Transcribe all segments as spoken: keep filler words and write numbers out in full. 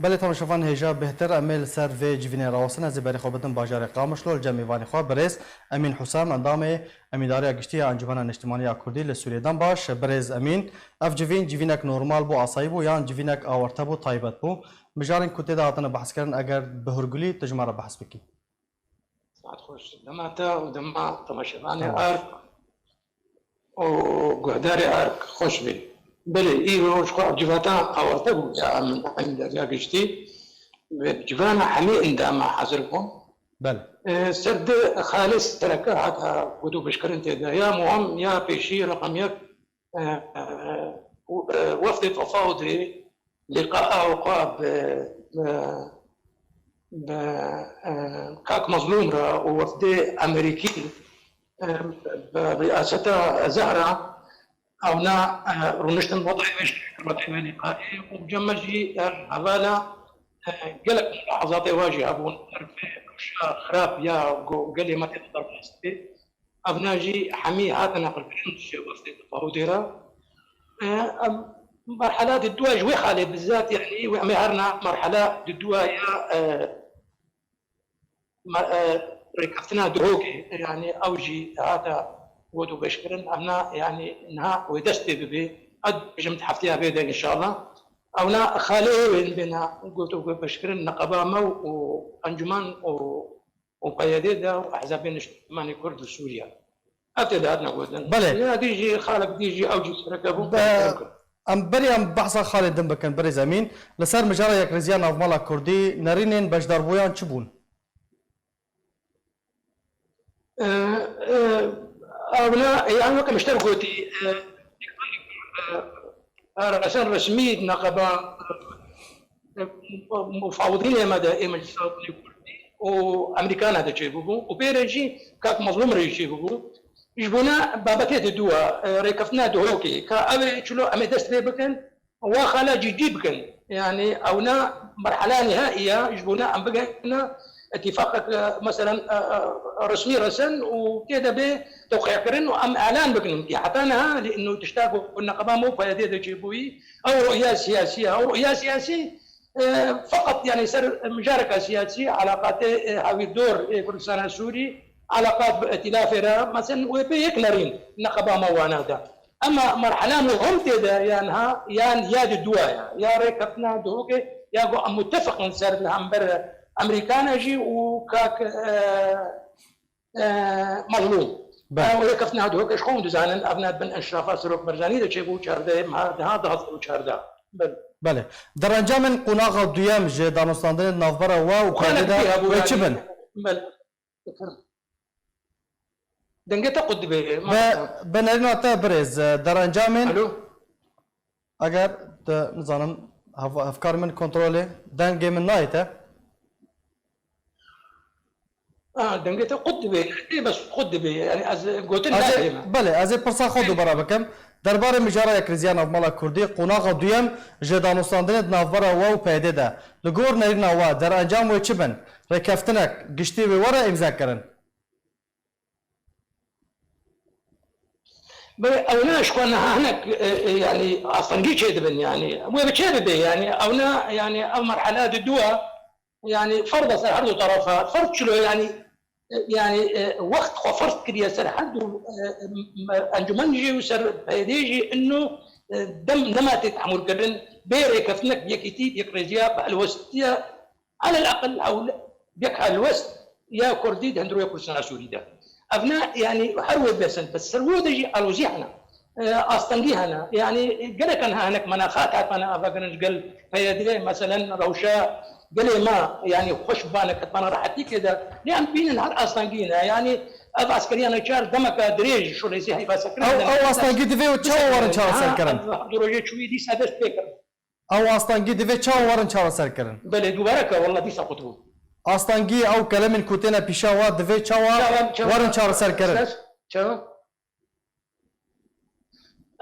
Belê temaşevan hêja bêhtir em ê li ser vê civînê rawestin. Ez ê berê xwe bidim bajarê Qamişlo li cem mêvanê xwe birêz Emîn Husam, endamê Emîndariya Giştî ya Encûmena Niştimanî ya Kurdî li Sûriyê. Dem baş birêz Emîn. Ev civîn, civînek normal bû, asayî bû yan civînek awarte bû, taybet bû? Mijarên ku tê de hatine behskirin, eger bi hûrgulî tu ji me re behs bikî. Saet xweş. Dema te û dema temaşevanê Tamam. Ark û guhdarê Ark xweş bê. Belê, îro ji xwe ev civata awarte bû ya em, em derya giştî. Bi civana hemî endama hazir bûn. Belê. E, ser di xalê sereke hata gotûbêjkirin tê de. Ya muhim, ya pêşî, reqem yek, e, e, e, wefdê Tefawudê lîqaa xwe bi, bi, bi, e, kak Mezlûm re û wefdê Amerîkî, e, bi riyaseta Zehra, ewna, e, rûniştin wadayê wê şirketê wê lîqayê û cem me jî, e, hevala, e, gelek mulahazatê wa jî hebûn. Her vê rewşa xirab ya ku gelê me tê de derbas bê. Evna jî hemî hatin neqilkirin ji wefdê Tefawudê re. E, em, merhela di dua ji wê xalê bizat, yanî wê em ê herna merhela di dua ya, e, me-, e, rêkeftina Duhokê, yanî ew jî hate gotûbêjkirin. Evna, yanî niha wê dest pê bibê. Ez dibêjim di hefteya vê de înşallah. Ewna xalê wê bêna gotûbêjkirin, neqeba me û encûmen û û P Y D de û ehzabên niştimanî Kurd li Sûriye. Ev tê de hatine gotin. Belê. Ya dî jî, xalek dî jî ew jî sereke bû. Be-, em berî em behsa xalê din bikin, birêz Emîn. Li ser mijara yekrêziya navmala Kurdî, nerînên beşdarbûyan çi bûn? E, e, Ewna, yan weke min ji te re gotî, e, e, resen resmî neqeba, e, mufawidînê me de ê Meclisa Kurdî û Amerîkana de çêbûbû û pê re jî kak Mezlûm re jî çêbûbû. Ji bona babetê di dû e, rêkeftina Duhokê, ka ew ê çilo em ê dest pê bikin, wa xala cîdî bikin. Yanî ewna merhela nihaiya ji bona em bigihine îtîfaqek, e, meselen, e, e, resmî resen û tê de bê tewqîakirin û em elan bikin. Heta niha lê ino tişta ku neqeba me û P Y D de çêbûyî, ew ruya siyasî ye. Ew ruya siyasî, e, feqet, yanî ser mijareka siyasî, eleqatê, e, hawîrdor ê Kurdistana Sûrî, eleqat bi îtîlafê re, meselen, wê bê yek nerîn neqeba me wana de. Ema merhela muhim tê de ya niha, yan ya di dua ya, ya rêkeftina Duhokê, ya ku em mutefeq in ser li hember Amerîkana jî û kak, e, e, Mezlûm. Belê. Ew rêkeftina Duhokê ji xwe hûn dizanin, ev ne bin eşrafa Serok Barzanî de çêbû, çardeh meha deha du hazar û çardeh. Belê. Belê. Derencamên qonaxa duyem ji danûstandinê di navbera we û P Y D de wê çi bin? Belê. Dengê te qut dibe. Bi, bi nerîna te birêz, derencamên Alo. Eger tu, nizanim, hev-, hevkar min kontrolê dengê min nayê te. Ha, dengê te qut dibe. Ê, bes qut dibe. Yani ez gotin Ez ê, nadê me. Belê, ez ê pirsa xwe Belê. dubara bikim. Derbarê mijara yekrêziya navmala Kurdî, qonaxa duyem ji danûstandinê di navbera we û P Y D de. Li gor nerîna we, derencam wê çi bin? Rêkeftinek giştî wê were îmze kirin? Belê, ewna ji xwe niha hinek, e, e, yanî astengî çêdibin, yanî wê bi çê bibe, yanî ewna, yanî ev merhela di dû e, yanî ferz e ser her du terefa, ferz çilo, yanî, e, yanî, e, wext xwe ferz kiriye ser her du, e, e, encûmen jî û ser P Y D jî, ino, e, dem nema tê tehmûl kirin, bê rêkeftinek yekîtî, yekrêziya bi helwestiya Elel eqel hewl, yek helwest ya Kurdî di hundirê Kurdistana Sûrî de. Ev ne, yanî her wê besin, bi ser wê de jî alozî hene. E, astengî hene. Yanî gelek hene, hinek menaxat hatmane avakirin ji gel P Y D, meselen rewşa gelê me, yanî xweş bane, ketmane rehetîkê de. Lê em bînin her astengî ne. Yanî ev eskeriya neçar demeka dirêj şolêsî heyva sekirin. Ew, ew astengî divê çawa werin çareserkirin? Ev du rojê çûyî dîsa dest pê kirin. Ew astengî divê çawa werin çareserkirin? Belê, dubare ke, wela dîsa qutbû. Astengî ew kelemên ku têne pîşa we divê çawa Çawa, çawa, werin çareserkirin? Çawa?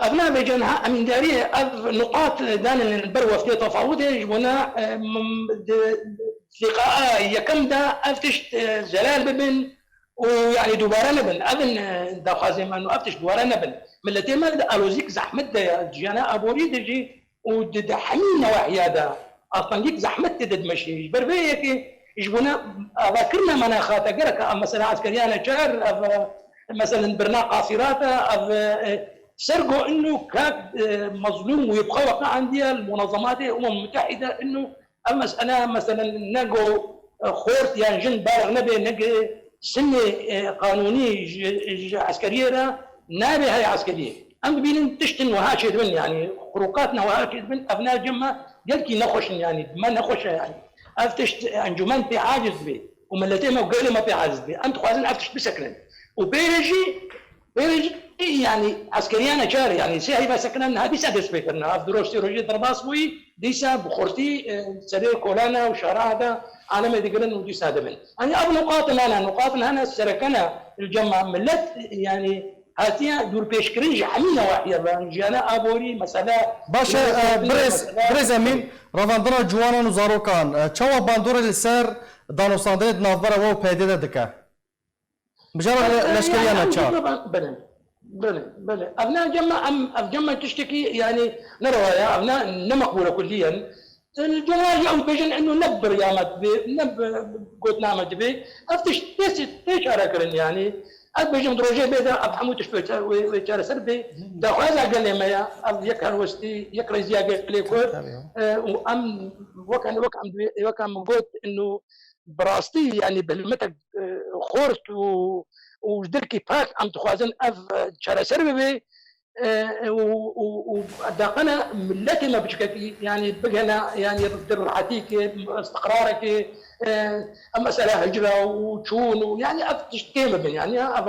Ev nabêje niha emîndariyê ev nuqat danên li ber wefdê tefawudê ji bona, e, m-, di, di lîqaa yekem de ev tişt, e, zelal bibin û, yanî, dubare nebin. Ev in, e, daxwazê me û ev tişt dubare nebin. Miletê me di alozîk zehmet de ye, jiyana aborî de jî û di, di hemî newahiya de astengîk zehmet tê de dimeşê. Ji ber vê yekê ji bona avakirina manaxata gereka ev mesela eskeriya neçar, ev, e, mesela birna qasîrata, ev, e, ser go inu kak, e, mezlûm wê bi xwe weqiandiye li munezematê Umem Mutehîde inu ev mesele mesela ne go, e, xort yan jin balix nebe, ne ge sinê, e, qanûnî ji, ji eskeriyê re nabe heye eskeriyê. Em dibînin tiştin wiha çêdibin, yanî xurûqatina wiha çêdibin, ev ne cem me gelkî nexweş in, yanî me nexweş e, yanî ev tişt encûmen pê aciz dibe û miletê me û gelê me pê aciz dibe. Em dixwazin ev tişt bisekinin. Û pê re jî, pê re jî, yanî eskeriyane çar, yanî sê heyva sekinin niha dîsa dest pê kirine. Ev du roj sê rojê derbas bûyî, dîsa bi xurtî, e, serê kolana û şara de alemê digirin û dîsa dibin. Yanî ev nuqatin hene, nuqatin hene serekene li cem me. Milet, yanî hatiye dûrpêşkirin ji hemî newahiye ve, jiyana aborî, mesela Baş e, e, birêz, birêz Emîn, revandina ciwanan û zarokan, e, çawa bandorê li ser danûstandinê di navbera we û P Y D de dike? Mijara le-, leşkeriya neçar. Belê, belê, belê. Ev ne cem me, em, ev cem me tiştekî, yanî, ne rewa ye, ev ne, ne meqbûl e kulliyen. Li cem me jî ew dibêjin, inu ne bi riya me dibê, ne bi gotina me dibê. Ev tişt tê, tê çarekirin, yanî. Ez dibêjim, di rojê bê de ev hemû tişt wê ça-, wê, wê çareser bê. Daxwaza gelê me ye, ev yek helwestî, yek rêziya gelê Kurd. Tabii, tabii. E, û em wek, wek em dibê, wek em got, inu bi rastî, yanî bi hilmetek, e, xort û, û ji dilkî pak em dixwazin ev, e, çareser bibe. E, û, û, û daqene miletê me biçikekî, yanî bigihene, yanî di rihetîkê, istiqrarekê, e, em mesela hicra û çûn û, yanî ev tişt kêm bibin, yanî ev,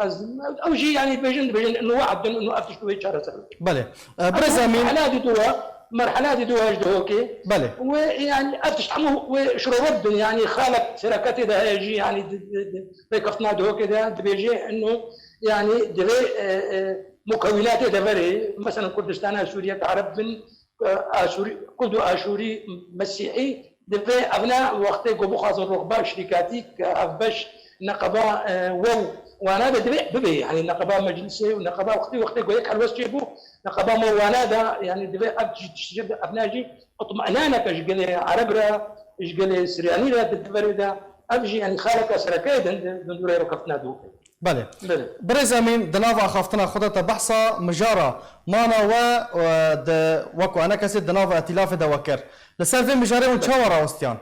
ez, ew jî, yanî dibêjin, dibêjin, inu wehd bin, inu ev tişt wê çareser bibe. Belê. E, Birêz Emîn. Merhela dî dû e, merhela dî dû e ji dihokê. Belê. Wê, yanî, ev tişt hemû wê şirove bibin. Yanî, xalek sereketê de heye jî, yanî, di, di, di, rêkeftina dihokê de dibêje, inu, yanî, divê, e, e, mukewînatê deverê, mesela Kurdistana Sûriye ke Ereb bin, e, Asûrî, Kurd û Aşûrî, Mesîhî, divê ev ne wextê ku bixwazin rûxba şirîkatî ke ev beş neqeba, e, we û wana de divê bibe, yanî neqeba meclisê û neqeba wextê, wextê ku yek helwest çêbû, neqeba me wana de, yanî divê ev jî tiştê ev ne jî itminaneke ji gelê Ereb re, ji gelê Siryanî re di deverê de, ev jî, yanî xaleke sereke ye di, di, di dûrê rêkeftina dihokê. Belê. Belê. Birêz Emîn, di nav axaftina xwe de te behsa mijara mana we, e, di, wek wane kesê di nav îtîlafê de we kir. Li ser vê mijarê hûn çawa rawistiyan?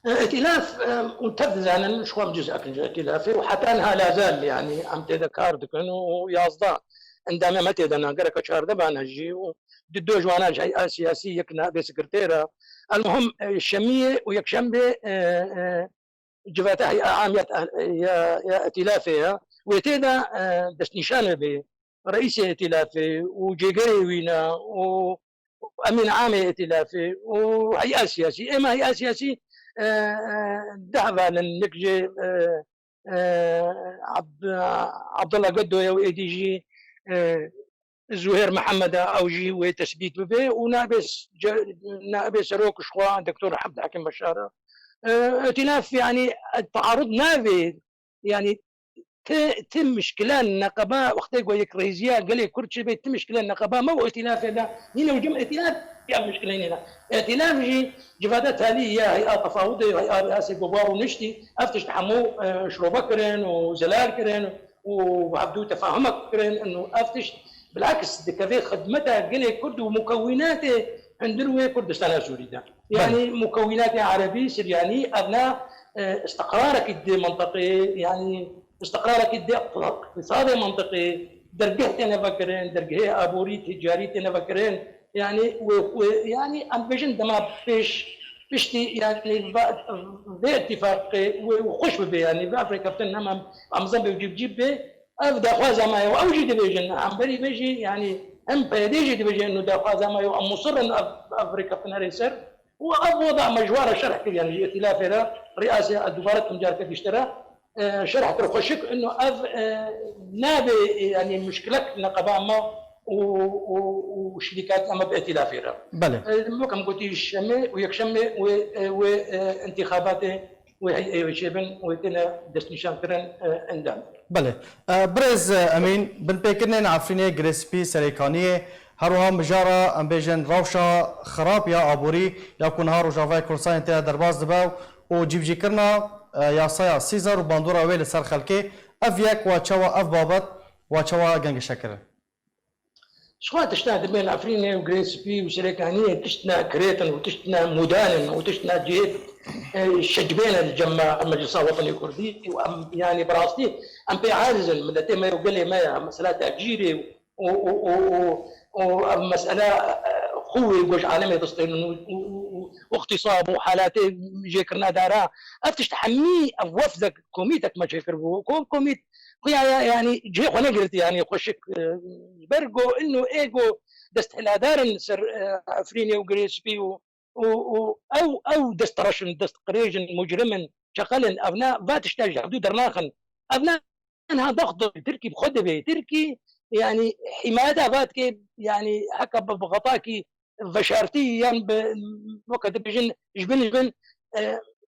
E, îtîlaf, e, hûn tev dizanin, ji xwe em cizek in ji îtîlafê û heta niha lazal, yanî em tê de kar dikin û yazdeh endamê me tê de ne, gereke çardeh bane jî û di do ji wana ji hey'a siyasî, yek nabê sekretêr e. Elmuhim, e, şemiyê û yekşembê, e, e, civata hey'a am ya, ya, ya îtîlafê ye. Wê tê de, e, destnîşan bibe reîsê îtîlafê û cêgerê wî ne û emîn amê îtîlafê û hey'a siyasî. Ême hey'a siyasî, e, e, deh heval in, yek jê, e, e, Abd-, Abdullah Geddo ye û êdî jî, e, Zuhêr Mihemed e, ew jî wê tesbît bibe û nabê s-, ce-, nabê serok ji xwe Doktor Abdulhakim Beşar e. E, îtîlaf, yanî, tearud navê, yanî, ti, ti mişkila neqeba, wextê ku yekrêziya gelê Kurd çêbe, ti mişkila neqeba me û îtîlafê de nîne û cem îtîlaf ya mişkilê nîne. Îtîlaf jî civata talî ya hey'a tefawudê, hey'a riyasê ku ba rûniştî, ev tişt hemû, e, şirobe kirin û zelal kirin û hevdû tefahumek kirin û ev tişt bilaks dikeve xidmeta gelê Kurd û mukewînatê hundir wê Kurdistana Sûrî de. Belê. Yanî mukewînatê erebî, siryanî, ev ne, e, istiqrarekî dê mintiqê, yanî istiqrarekî dê iqtisadê mintiqê, dergeh têne vekirin, dergehê aborî, ticarî têne vekirin. Yanî wê, wê, yanî em dibêjin dema pêş, piştî, yanî va-, vê îtîfaqê wê xweş bibe, yanî va rêkeftin hem em, em zin bê û cîb cîb bê. Ev daxwaza me ye û ew jî dibêjin, hemberî vê jî, yanî hem P Y D jî dibêje, inu daxwaza me ye û em musir in ev, ev rêkeftin here ser. Û ev weda me ji we re şerh kir, yanî ji îtîlafê re, riyasê, ez dubare dikim careke dîşte re, e, şerh kir xweşik, inu ev, e, nabe, e, yanî muşkilek neqeba me û, û, û şirîkatiya me bi îtîlafê re. Belê. E, wek em gotî, şemê û yekşemê wê, e, wê, e, întîxabatê wê hey'ê wê çêbin, wê têne destnîşankirin, e, endam. Belê. E, birêz, e, Emîn, binpêkirinên Efrînê, Girê Spî, Serêkaniyê, Her wiha mijara, em bêjin, rewşa xirab ya aborî ya ku niha Rojavayê Kurdistanê tê de derbas dibe û cîbicîkirina, e, yasaya Caesar û bandora wê li ser xelkê, ev yek wa çawa, ev babet wa çawa gengişe kirin? Ji xwe tişta dibên Efrînê û Girê Spî û Serêkaniyê tiştine kirêtin û tiştine mûdan in û tiştine cihê, e, şecbê ne li cem me, Meclisa Wetanê Kurdî û em, yanî bi rastî em pê aciz in. Miletê me û gelê me ya, mesela tecîrê û, û, û, û, û, û ev mesele, e, xû wê ku ji alemê distênin û, û, û, û, û îxtîsab û halatê jêkirina dara. Ev tişt hemî ev wefdek komîtek me çêkiribû. Kom-, komît xuya ya, yanî cihê xwe negirtî, yanî xweşik, e, ji ber go ino ê go desthiladar in ser, e, Efrînê û Girê Spî û, û, û ew, ew destreş in, destqirêj in, mucrim in, çeqel in, ev ne, va tişta ji hevdû dernaxin. Ev ne, niha daxdo Tirkî bi xwe dibê. Tirkî, yanî, hîmayeta va dike, yanî, heka bi, bi xetakî veşartî yan bi, weke dibêjin, ji bin, ji bin, e,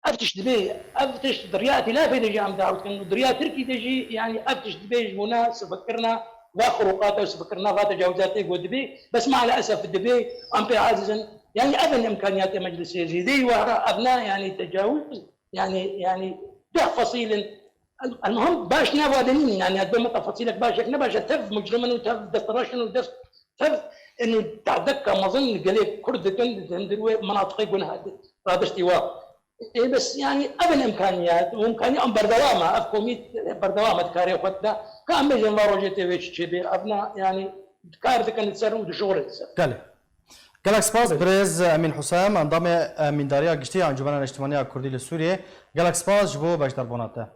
ev tişt dibê, ev tişt di riya îtîlafê de jî em dawet dikin û di riya Tirkî de jî, yanî ev tişt dibê ji bona sifekirina va xurûqata û sifekirina va tecawizatê ku dibê, bes maalesef dibê, em pê aciz in. Yanî ev in imkaniyatê meclisê zêdeyî wahra, ev ne, yanî tecawiz, yanî, yanî deh fesîl in. El-, elmuhim baş ne va de nîn, yanî ez bême tefasîlek baş, yek ne baş e, tev mucrimin û tev destreş in û dest, tev inu tadeka mezin li gelê Kurd dikin, di hundir wê menatiqê guneh radiştî wa. Ê, bes, yanî, ev in imkaniyat û imkaniyat em berdewam e, ev komît berdewam e di karê xwe de. Ka em bêjin va rojê tê wê çi çêbê, ev ne, yanî, kar dikin li ser û dişuxulin li ser. Gelê. Gelek spas, birêz Emîn Husem, endamê, e, Mîndariya Giştî ya Encûmena Niştimaniya Kurdî li Sûriyê. Gelek spas ji bo beşdarbûna te.